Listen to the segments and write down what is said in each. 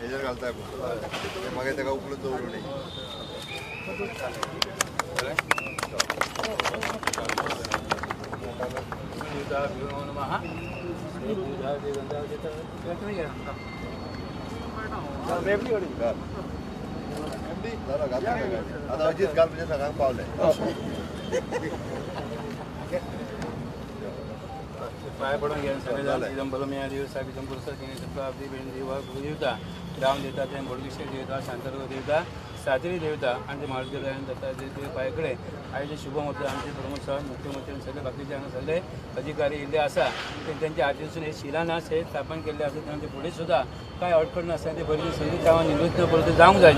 हेजेर घालता मागीर ताका उखलून दवरूं न्ही. आतां अजीत घाल म्हणजे सगळ्यांक पावले. पांय पडून घेवन सगळे देवता राम देवता ते बोडगेश्वर देवता शांतादुर्गा देवता सातेरी देवता आनी ते मारुती दत्ता पांय कडेन आयचे शुभमूर्ती आमचे प्रमोद सर मुख्यमंत्री सगळे बाकीचे हांगा सगळे अधिकारी इल्ले आसा ते तेंच्या हातीसून हे शिलान्यास हे स्थापन केल्ले आसा. ते फुडें सुद्दां कांय अडखळ नासतना ते बरी सगळीं कामां निवृत्त परत जावंक जाय.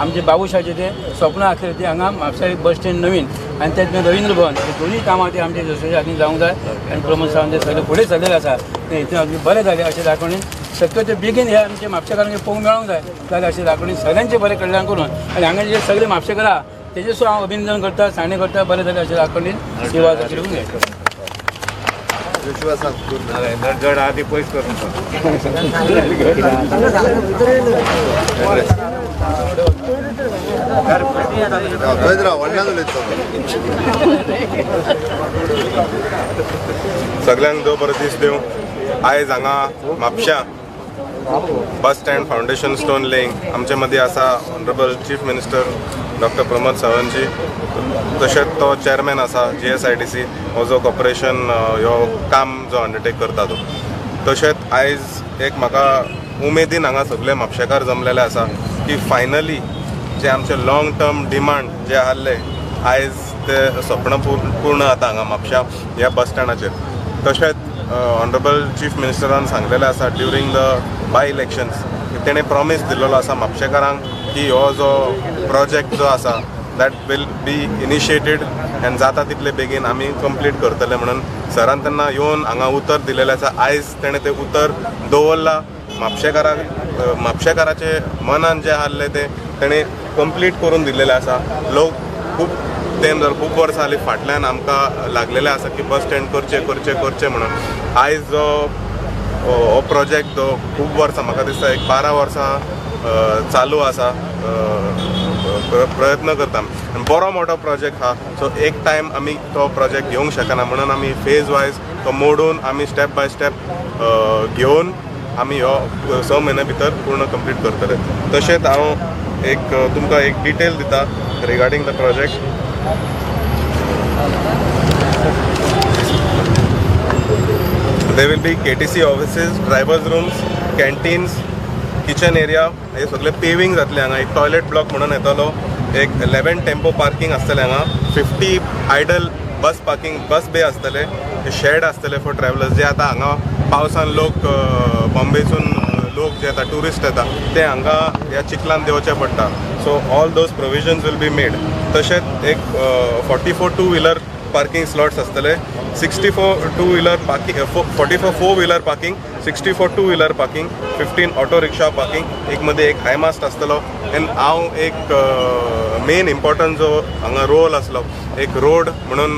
आमचे बाबूशाचे ते स्वप्न आसले ते हांगा म्हापसा एक बस स्टँड नवीन आनी तेच रवींद्र भवन हे दोनूय कामां ते आमचे जसोच्या हातीन जावंक जाय आनी प्रमोद सावंत ते सगळे फुडें सरलेले आसा ते हितून अगदी बरें जालें अशें दाखोवणी शक्यतो बेगीन हे आमचे म्हापशेकारांक पळोवंक मेळोंक जाय जाल्यार अशें दाखोवणी सगळ्यांचें बरें कल्याण करून आनी हांगा जे सगळे म्हापशेकार आहा तेजे सुद्दां हांव अभिनंदन करता सांगणे करता बरें जालें अशें दाखोवणी सेवा करून जड आधी पयस करून सगळ्यांक देव बरो दीस दिवं. आयज हांगा म्हापश्यां bus stand foundation stone laying आमचे मदीं आसा honourable chief minister doctor Pramod Sawantji, तशेंच तो चेअरमॅन आसा GSIDC हो जो कॉर्पोरेशन ह्यो काम जो अंडरटेक करता तो. तशेंच आयज एक म्हाका उमेदीन हांगा सगळे म्हापशेकार जमलेले आसा की फायनली जे आमचे लॉंग टर्म डिमांड जे आहले आयज ते सपन पूर्ण जाता हांगा म्हापश्यां ह्या बस स्टँडाचेर. तशेंच ऑनरेबल चीफ मिनिस्टरान सांगलेलें आसा ड्युरींग the by elections तेणें प्रॉमीस दिल्लो आसा म्हापशेकारांक की हो जो प्रोजेक्ट जो आसा that will be initiated आनी जाता तितले बेगीन आमी कंप्लीट करतले म्हणून सरान तेन्ना येवन हांगा उतर दिलेलें आसा. आयज तेणें तें उतर दवरलां. म्हापशेकाराक म्हापशेकाराचे मनान जें आहलें तें तेणें कंप्लीट करून दिल्लेलें आसा. लोक खूब तें जालें खूब वर्सां जालीं फाटल्यान आमकां लागलेलें आसा की बस स्टँड करचें करचें करचें म्हणून. आयज जो हो प्रोजेक्ट जो खूब वर्सां म्हाका दिसता एक 12 वर्सां चालू आसा प्रयत्न करता आनी बरो मोठो प्रोजेक्ट आहा. सो एक टायम आमी तो प्रोजेक्ट घेवंक शकना म्हणून आमी फेज वायज तो मोडून आमी स्टेप बाय स्टेप घेवन आमी हो 6 म्हयन्या भितर पूर्ण कंप्लीट करतले. तशेंच हांव एक तुमकां एक डिटेल दिता regarding the project. There will be KTC offices, drivers rooms, canteens, kitchen area, हे सगळे पेविंग जातले हांगा. एक टॉयलेट ब्लॉक म्हणून येतलो, एक 11 टेम्पो पार्किंग आसतलें हांगा, 50 idle bus parking bus bay आसतले, शेड आसतले फॉर ट्रॅवलर्स. जे आतां हांगा पावसान लोक बॉम्बेसून लोक जे येता ट्युरिस्ट येता ते हांगा ह्या चिखलान देंवचे पडटा. So all those provisions will be made. तशेंच एक 44 टू व्हिलर पार्किंग स्लॉट्स आसतले, 64 two wheeler parking, 44 four wheeler parking, 64 two wheeler parking, 15 auto rickshaw parking, एक मध्ये एक हायमास्ट आसतलो. एंड हांव एक मेन इम्पॉर्टंट जो हांगा रोल आसलो एक रोड म्हणून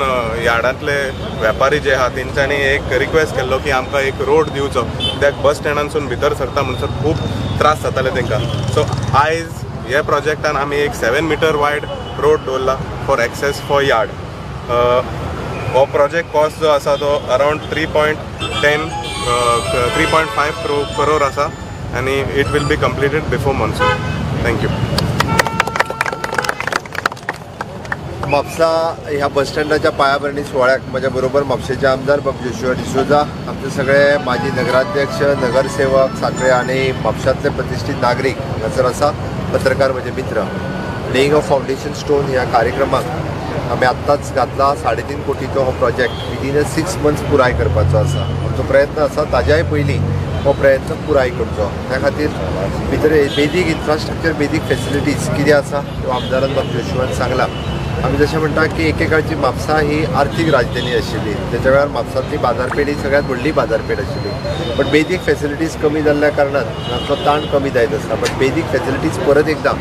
यार्डांतले वेपारी जे आहा तेंच्यांनी एक रिक्वेस्ट केल्लो की आमकां एक रोड दिवचो कित्याक बस स्टँडानसून भितर सरता म्हणसर खूब त्रास जाताले तेंकां. सो आयज ह्या प्रोजेक्टान आमी एक 7 मिटर वायड रोड दवरला फॉर एक्सेस फॉर यार्ड. हो प्रोजेक्ट कॉस्ट जो आसा तो अरावंड 3.5 करोड आसा आनी it will be completed before monsoon. Thank you. Mapusa ह्या बस स्टँडाच्या पायाभरणी सुवाळ्याक म्हज्या बरोबर म्हापशेचे आमदार बाब जोशुआ डिसोजा, आमचे सगळे माजी नगराध्यक्ष, नगरसेवक साखळे आनी म्हापशांतले प्रतिश्ठीत नागरीक हांगासर आसा, पत्रकार म्हजे मित्र. लेईंग ऑफ फावंडेशन स्टोन ह्या कार्यक्रमाक आमी आत्ताच घातला 3.5 कोटीचो हो प्रोजेक्ट विदीन अ 6 मंथ्स पुराय करपाचो आसा. आमचो प्रयत्न आसा ताज्याय पयलीं हो प्रयत्न पुराय करचो. त्या खातीर भितर बेजीक इन्फ्रास्ट्रक्चर, बेजीक फेसिलिटीज कितें आसा त्यो आमदारान बाब जोशुआन सांगलां. आमी जशें म्हणटा की एकेकाळची म्हापसा ही आर्थीक राजधानी आशिल्ली. तेच्या वेळार म्हापसांतली बाजारपेठ ही सगळ्यात व्हडली बाजारपेठ आशिल्ली. बट बेजीक फेसिलिटीज कमी जाल्ल्या कारणान हांगासलो ताण कमी जायत आसा. बट बेजीक फेसिलिटीज परत एकदां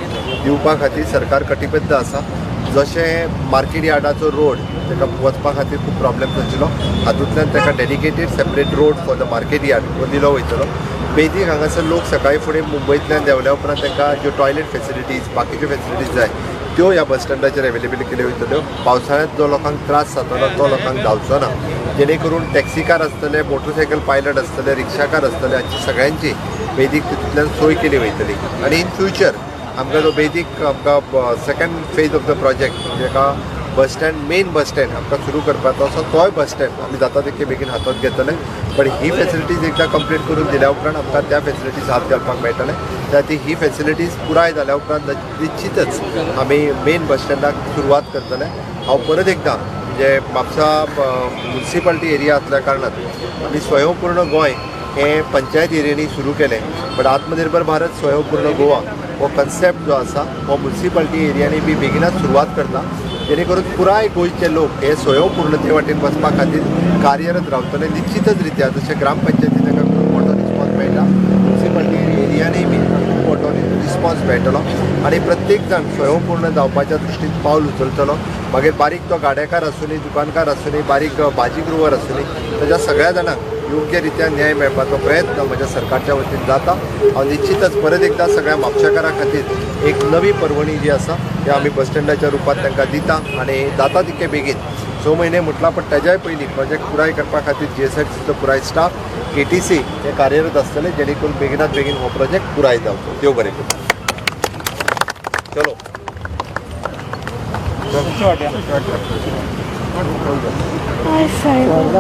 दिवपा खातीर सरकार कटिबद्ध आसा. जशें मार्केट यार्डाचो रोड ताका वचपा खातीर खूब प्रॉब्लेम्स आशिल्लो, हातूंतल्यान ताका dedicated separate road for the market yard हो दिलो वयतलो. बेजीक हांगासर लोक सकाळी फुडें मुंबयतल्यान देंवल्या उपरांत तांकां ज्यो टॉयलेट फेसिलिटीज, बाकीच्यो फेसिलिटीज जाय त्यो ह्या बस स्टँडाचेर अवेलेबल केल्यो वयतल्यो. पावसाळ्यांत जो लोकांक त्रास जातलो तो लोकांक जावचो ना, जेणे करून टॅक्सीकार आसतले, मोटरसायकल पायलट आसतले, रिक्षाकार आसतले, हांची सगळ्यांची बेजीक तितूंतल्यान सोय केली वयतली. आनी इन फ्युचर आमकां जो बेजीक आमकां second phase of the project, जेका bus stand, main bus stand आमकां सुरू करपाचो आसा, तोय बस स्टँड आमी जाता तितके बेगीन हातांत घेतले. पण ही फेसिलिटीज एकदां कंप्लीट करून दिल्या उपरांत आमकां त्या फेसिलिटीज हात घालपाक मेळटले. त्या खातीर ही फेसिलिटीज पुराय जाल्या उपरांत निश्चितच आमी मेन बस स्टँडाक सुरवात करतले. हांव परत एकदां म्हणजे म्हापसा म्युनिसिपालिटी एरिया आसल्या कारणान आमी स्वयंपूर्ण गोंय हें पंचायत एरियांनी सुरू केलें, बट आत्मनिर्भर भारत स्वयंपूर्ण गोवा हो कन्सेप्ट जो आसा हो म्युनिसिपालिटी एरियांनी बी बेगिनाच सुरवात करता, जेणे करून पुराय गोंयचे लोक हे स्वयंपूर्णते वाटेन वचपा खातीर कार्यरत रावतले. निश्चितच रित्या जशें ग्रामपंचायती ताका खूब मोठो रिस्पॉन्स मेळटा, म्युनिसिपालिटी एरियांनी बी खूब मोठो रिस्पॉन्स मेळटलो आनी प्रत्येक जाण स्वयंपूर्ण जावपाच्या दृश्टीन पावल उचलतलो. मागीर बारीक तो गाडेकार आसुनी, दुकानकार आसुनी, बारीक भाजी ग्रुवर आसुनी, ताच्या सगळ्या जाणांक योग्य रित्या न्याय मेळपाचो प्रयत्न म्हज्या सरकारच्या वतीन जाता. हांव निश्चितच परत एकदां सगळ्या म्हापशेकारां खातीर एक नवी पर्वणी जी आसा ती आमी बस स्टँडाच्या रुपात तांकां दिता आनी जाता तितके बेगीन, 6 म्हयने म्हटलां पण ताज्याय पयलीं प्रोजेक्ट पुराय करपा खातीर जीएसआयडीसीचो पुराय स्टाफ, केटीसी हे कार्यरत आसतले, जेणे करून बेगिनात बेगीन हो प्रोजेक्ट पुराय जावचो. देव बरें करूं. चलो. Ay, sayang.